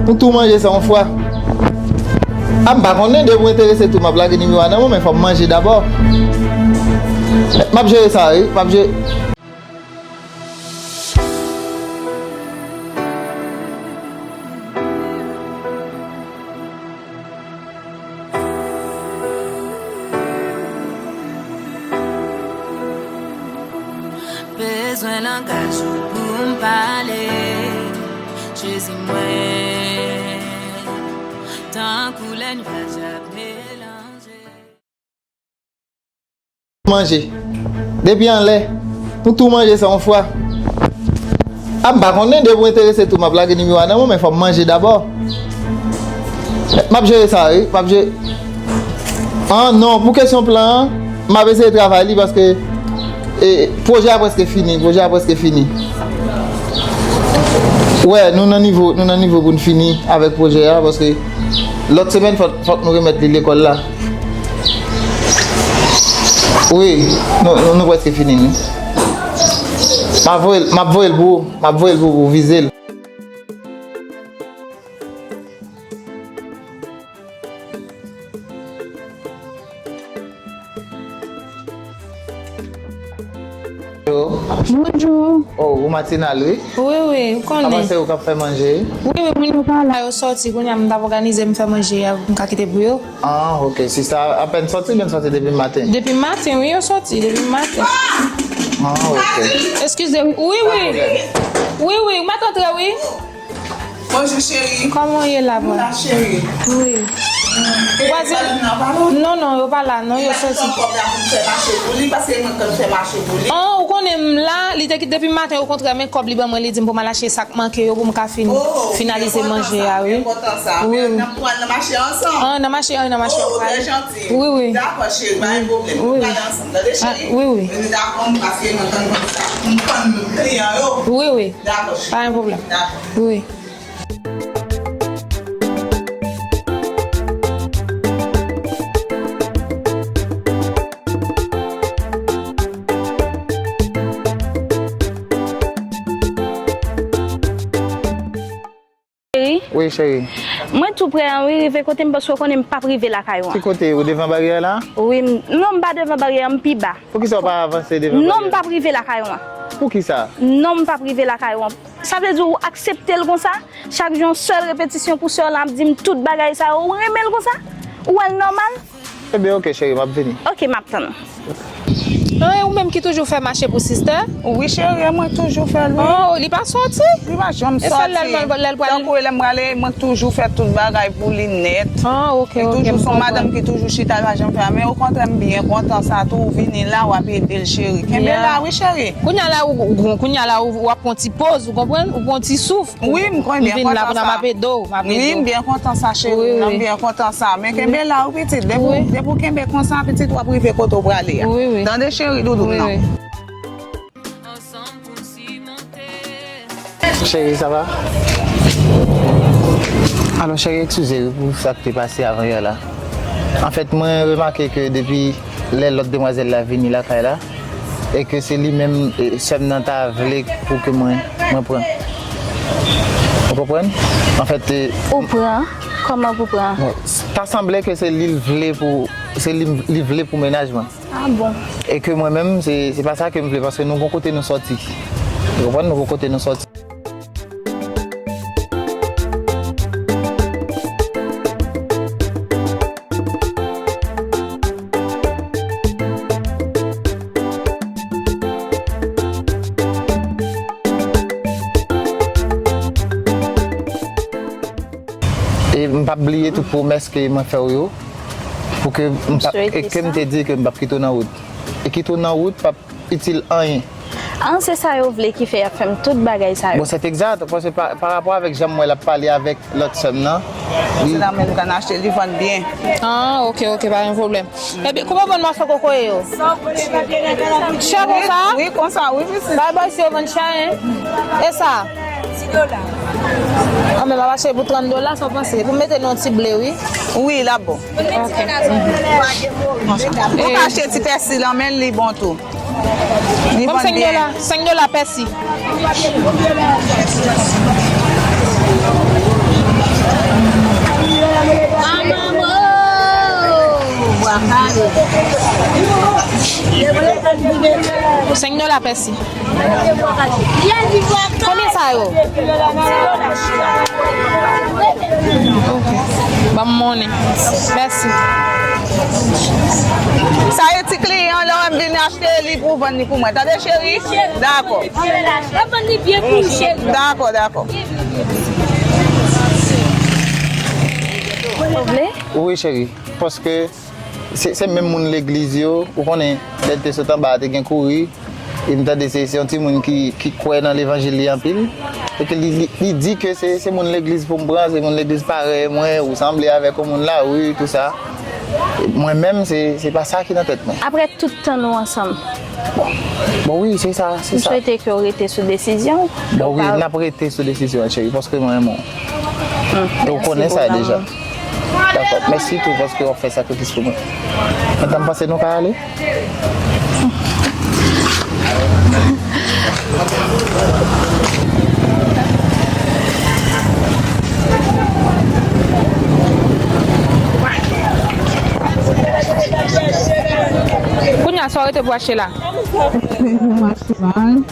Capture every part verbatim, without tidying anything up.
Nou tou manje sa yon fwa. A, m pa konnen, depi w enterese tou, m ap lage nimewo a nan men w, men fò m manje dabò. M ap jere sa, wi, m ap jere. Bezwen langaj ou pou m pale. Jezi mwen, tankou lè nyaj ap melanje. Manje. Depi anlè, nou tou manje sa yon fwa. A, m pa konnen, depi w enterese tou, m ap lage nimewo a nan men w, men fò m manje dabò. M ap jere sa, wi, m ap jere. An, non, pou kesyon plan an, m ap eseye travay li paske, e, pwojè a prèske fini, pwojè a prèske fini. Wè, nou nan nivo, nou nan nivo pou n fini avèk pwojè a, paske lòt semèn fòk, fòk nou remèt li lekòl la. Wi, nou, nou, nou prèske fini, wi. M ap voye l, m ap voye l pou ou, m ap voye l pou ou, pou w vize l. Yo. Bonjou. Oh, ou matinal, wi? Wi, wi, ou konnen. Apa se ou k ap fè manje? Wi, wi, moun yo pa la, yo sòti. Kounye a, m t ap òganize m fè manje a, m ka kite pou yo. Ah, ok. Sista apèn sòti, oubyen sòti depi maten? Depi maten, wi, yo sòti, depi maten. Ah, ok. Eskize, wi, wi. Pa pwoblèm. Wi, wi, ou mèt antre, wi. Bonjou, cheri. Kòman w ye la, bwa? M la, cheri. Wi. Vwazin? Vwazin nan pa la? Non, non, yo pa la, non, yo sòti. Kòb la pou m fè mache pou li, paske mwen konn fè mache pou li. An, ou konnen m la, li te kite depi maten, okontrè, men kòb li ban mwen, li di m pou m al achte sa k manke yo, pou m ka fin finalize manje a, wi. Wi, wi. N ap pral nan mache ansanm. An, nan mache, an, nan mache. Oh, ou trè janti. Wi, wi. Dakò, cheri, pa gen pwoblèm. Nou prale ansanm, tande, cheri? Wi, wi. Rete dakò, paske mwen konn konn sa. M konn kliyan yo. Wi, wi. Dakò, cheri. Pa gen pwoblèm. Dakò. Wi. Cheri. Wi, cheri. Mwen tou prè an, wi, rive kote m, paske w konnen m p ap rive lakay ou an. Ki kote? Ou devan baryè la? Wi, m, non, m pa devan baryè an, m pi ba. Poukisa w pa avanse devan baryè? Non, m p ap rive lakay ou an. Poukisa? Non, m p ap rive lakay ou an. Sa vle di ou aksepte l konsa? Chak jou yon sèl repetisyon pou sè w la ap di m tout bagay sa yo, ou renmen l konsa? Ou wè l nòmal? Ebyen, ok, cheri, m ap vini. Ok, m ap tann ou. An, e ou menm ki toujou fè mache pou sistè? Wi, cheri, e mwen toujou fè l, wi. Oh, li pa sòti? Li pa janm sòti. E sèl lè l pral, lè l pral. Tankou lè m prale, mwen toujou fè tout bagay pou li nèt. Ah, ok, ok, m konprann. Li toujou se yon madanm ki toujou chita, li pa janm fè anyen. Men okontrè, m byen kontan sa tou, ou vini la, w ap ede l, cheri. Kenbe la, wi, cheri. Kounye a la, ou, ou, kounye a la, ou, w ap pran ti poz, ou konprann? Ou pran ti souf. Wi, m konn byen kontan sa. M vin la, kounye a m ap ede w, m ap ede w. Wi, m byen kontan sa, cheri. Wi, wi. M byen kontan sa. Men kenbe la, wi, pitit. Depi, depi w kenbe konsa, pitit, w ap rive kote w prale a. Wi, wi. Tande, cheri doudou m nan. Wi, wi. Cheri, sa va? Alò, cheri, eskize wi pou sa k te pase avan yè la. Anfèt, mwen remake ke depi lè lòt demwazèl la vini lakay la, e ke se li menm, e, sè m nan ta vle pou ke mwen, mwen pran. Ou konprann? Anfèt, e, ou pran? Kòman pou pran? Bon, ta sanble ke se li l vle pou, se li, li vle pou mennaj mwen. Ah bon? E ke mwen menm, se, se pa sa ke m vle, paske nou gon kote nou sòti. Ou konprann? Nou gon kote nou sòti. E m p ap bliye tout pwomès ke mwen fè w yo, pou ke m p ap, e ke m te di ke m p ap kite w nan wout. E kite w nan wout p ap itil anyen. An, se sa yo vle ki fè y ap fè m tout bagay sa yo. Bon, c'est exact, paske pa, pa rapò avèk jan m wè l ap pale avèk lòt sè m nan. Se nan menm kann achte, li vann byen. Ah, ok, ok, pa gen pwoblèm. Ebyen, kouman bann mòso kokoye yo? Chè konsa? Wi, konsa, wi, pitit. Bay bòy si yo vann chè, en? E sa? Ti dola. An, men m ap achte pou trant dola, sa w panse? Pou m mete nan yon ti ble, wi. Wi, l ap bon. Ok. Ou ka achte ti pèsi lan, men li bon tou. Li vann byen. Senk dola, senk dola pèsi. Senk dola pèsi. Konbyen sa yo? Ok. Ban m monnen. Mèsi. Sa e ti kliyan, lè w vin achte li pou vann li pou mwen. Tande, cheri? Dakò. Mwen vann li byen pou ou, cheri. Dakò, dakò. Ou vle? Wi, cheri. Paske se, se menm moun legliz yo, ou konnen, lè l te sot anba a, te gen kouri. E m tande se, se yon timoun ki, ki kwè nan levanjil li anpil. E ke li, li, li di ke se, se moun legliz pou m pran, se moun legliz parèy mwen, ou sanble avèk yon moun lari, tou sa. Mwen menm, se, se pa sa ki nan tèt mwen. Apre tout tan nou ansanm. Bon, bon, wi, se sa, se sa. M swete ke w rete sou desizyon w. Bon, wi, n ap rete sou desizyon an, cheri, paske mwen renmen w. E w konnen sa deja. Dakò. Mèsi tou paske w ap fè sakrifis pou mwen. Madanm, panse nou ka ale? Kounye a, sa w rete pou achte la? Mwen mache mal.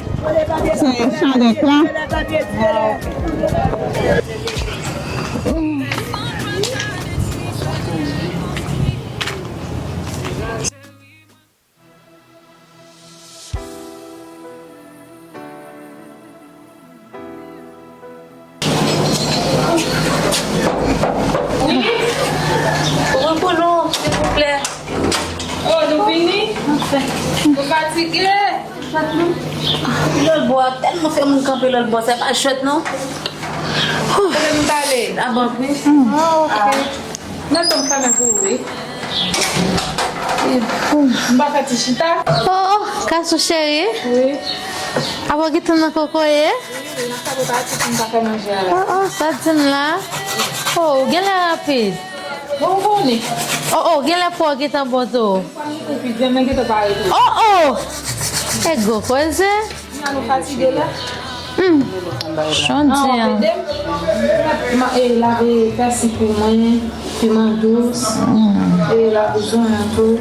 Se chalè k la. Wi? Repolo, silvouplè. Oh, nou vini? Anfen. Nou fatige? Lòlbò a tèlman fè moun kanpe lòlbò, se pa chwèt non. Kote nou t ale? Nan bank, wi. Ah, ok. Nan tan m fèmen pou ou, wi. M pa fè ti chita. Oh, oh, Kasou cheri. Wi. Apa w gentan nan kokoye? Wi, wi, nan sa pou ta ti pou m ta fè manje a la. Oh, oh, sa di m la. Oh, ou genlè rapid. Bon, ou konnen. Oh, oh, genlè pou w gentan bon tou. Ou konnen tou, pi byen, men gentan pare tou. Oh, oh! E gwo koze. Kounya nou fatige la. Hmm. Jan di an. Ede m. Ma, e, lave pèsi pou mwen, piman dous. Hmm. E, lave zonyon tou.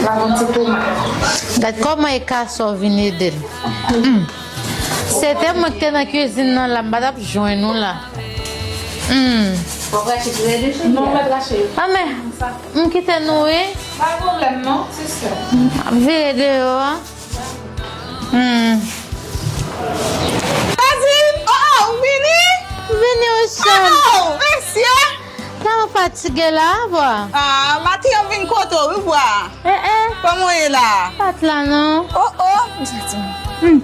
Lave yon ti tomat. Gad kòman e Kasou vin ede l. Hmm. Se te mwen ki te nan kizin nan la, m pa t ap jwenn ou la. Hmm. W ap rache tou lè de, cheri? Non, m mèt rache yo. A, men, m kite nou, wi. Pa pwoblèm, non, se sè. M ap vire deyò a. Hmm. Vazin, oh, oh, ou vini? Vini, wi, chèm. Oh, mèsi, eh. Sa w fatige la, vwa? Ah, maten an vin kote w, wi, vwa. Eh, eh. Kòman w ye la? Pa t la, non. Oh, oh. Hmm.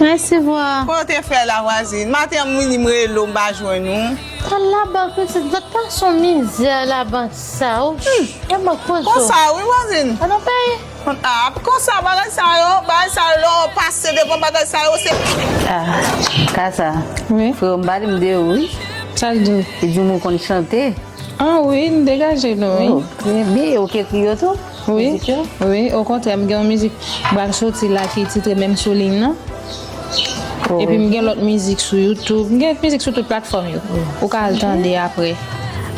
Mèsi, vwa. Kòman w te fè la, vwazin? Maten an, m vini, m rele w, m pa jwenn ou. Al labank, pitit, zòt pa son mizè labank sa, wi. Hmm. E mwen koze w. Konsa, wi, vwazin. An nou peye. Ah, konsa, bagay sa yo, bagay sa yo, lè w pase devan bagay sa yo, se. Ah, Kasa. Wi. Frè m pale m de ou, wi. Sa l di w? Li di m ou konn chante. Ah, wi, n degaje nou, wi. Oh, byen, byen, ou k ekri yo tou? Wi, mizik yo? Wi, okontrè, m gen yon mizik m pral soti la ki titre Menm sou liy nan. Oh, epi wi. M gen lòt mizik sou YouTube. M gen mizik sou tout platfòm yo. Wi. Ou ka al tande apre.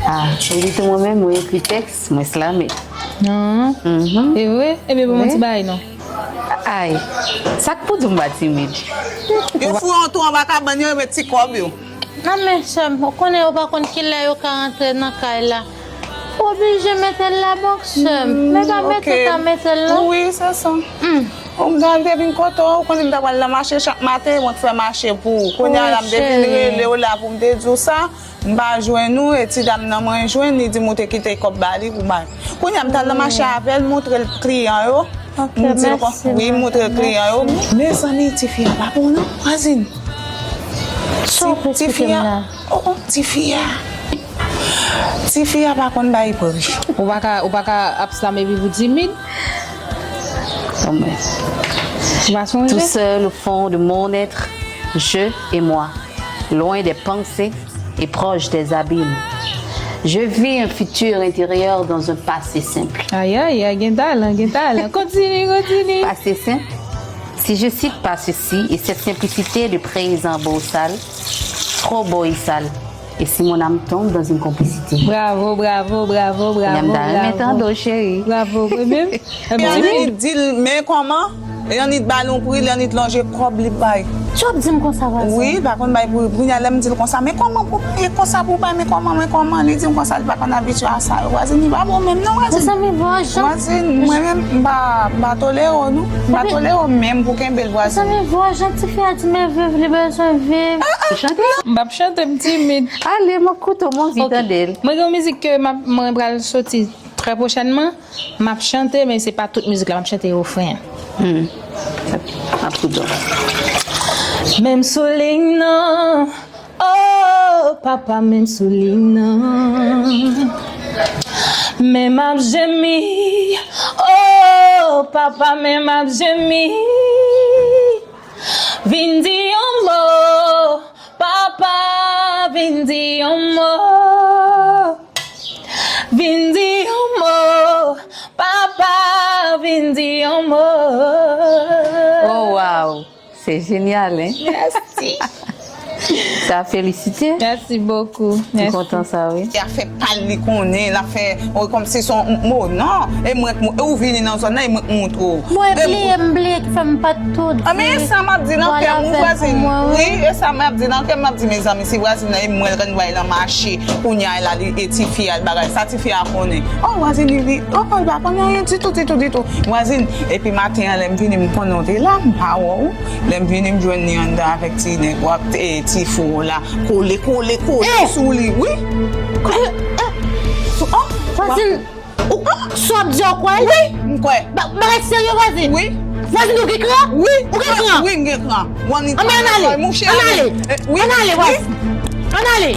Ah, ou di tou mwen menm, ou ekri tèks, mwen slame. Non. Mhm. E vre? Ebyen, ban m yon ti bagay non. Ay, sa k pou di w m pa timid? Yo foure yon twou anba kabann yo, yo met ti kòb yo. Nan men sè m, ou konnen yo pa konn kilè yo ka rantre nan kay la. Ou oblije mete l labank sè m. Men pa mete ta mete l non. Wi, se sa. Hmm. Ou m te vin kote w, ou konnen m ta pral nan mache chak maten, mwen k fè mache pou ou. Kounye a la, m te vin rele w la pou m te di w sa. M pa jwenn ou, e ti dam nan mwen jwenn, li di m ou te kite kòb ba li pou bay. Kounye a m t al nan mache avè l, montre l kliyan yo. M di l kon, wi, m montre l kliyan yo. Mezanmi, tifi a pa bon non, vwazin. Tifi a, oh, oh, tifi a. Tifi a pa konn bay pri. Ou pa ka, ou pa ka ap slam epi pou timid. Tout seul au fond de mon être, je et moi, loin des pensées et proche des abîmes. Je vis un futur intérieur dans un passé simple. Ay, ay, ay, gen talan, gen talan. Kontini, kontini. Passé simple. Si je cite pas ceci et cette simplicité de prise en borsal, trop borisal. Et si mon âme tombe dans une complicité. Bravo, bravo, bravo, bravo. Kounya m ta renmen tande Bravo. w, cheri. Bravo, mwen menm. Epi Anit di l, men kòman? E Anit ba l yon pri, lè Anit lonje kòb li bay. Sa w ap di m konsa, vwazin? Wi, pa konn bay pri. Kounya lè m di l konsa, men kòman pou peye konsa pou bay, men kòman, men kòman? Li di m konsa, li pa konn abitye a sa yo. Vwazin, li pa bon menm non, vwazin. Mezanmi, vwa jan. Vwazin, mwen menm, m pa, m pa tolere w non. M pa tolere w menm pou kenbe l, vwazin. Mezanmi, vwa jan tifi a di men viv, li bezwen viv. M p ap chante, m timid. Ale, m ap koute w, m anvi tande l. Mwen gen yon mizik ke m ap- mwen pral soti trè pwochènman. M ap chante, men se pa tout mizik la, m ap chante refren an. Hmm. M ap koute w. Menm sou liy nan, oh papa, menm sou liy nan. Men m ap jemi, oh papa, men m ap jemi. Vin di yon mo, papa, vin di yon mo. Vin di yon mo, papa, vin di yon mo. Oh, wow! Se jenyal, hein? Mèsi. Sa felisite. Mèsi bokou. M kontan sa, wi. Afè pa l li konnen, l ap fè, o, kòmsi se yon mo, non. E mwen, k- e ou vini nan zòn nan, e mwen k montre w. Mwen E- bliye, m bliye ki fè m pa t tou di. A, men e sa m ap di nan Pale kè m, wi, avèk vwazin. mwen, Wi, e sa m ap di nan kè m, m ap di, mezanmi, si vwazin nan e mwen l konn bay nan mache, kounya la, li, e tifi a, l bagay, sa tifi a konnen. O, vwazin, li, li, o, li pa konnen anyen ditou, ditou, ditou. Vwazin, epi maten an, lè m vini, m konnen w te la, m pa wè w. Lè m vini, m jwenn li anndan avèk ti nèg w ap, e, ti fou w la. Kole, kole, kole sou li, wi. Kole, e, sou, o, Vwazin, ou, sa w ap di a w kwè l? Wi, m kwè. Ba- Bagay serye, vwazin. Wi. Vwazin, ou gen kran? Wi. Ou gen kran? Wi, m gen kran. Wan ni Ann ale, mouche ann ale, Eh, wi. Ann ale, Wi. Vwazin. Ann ale.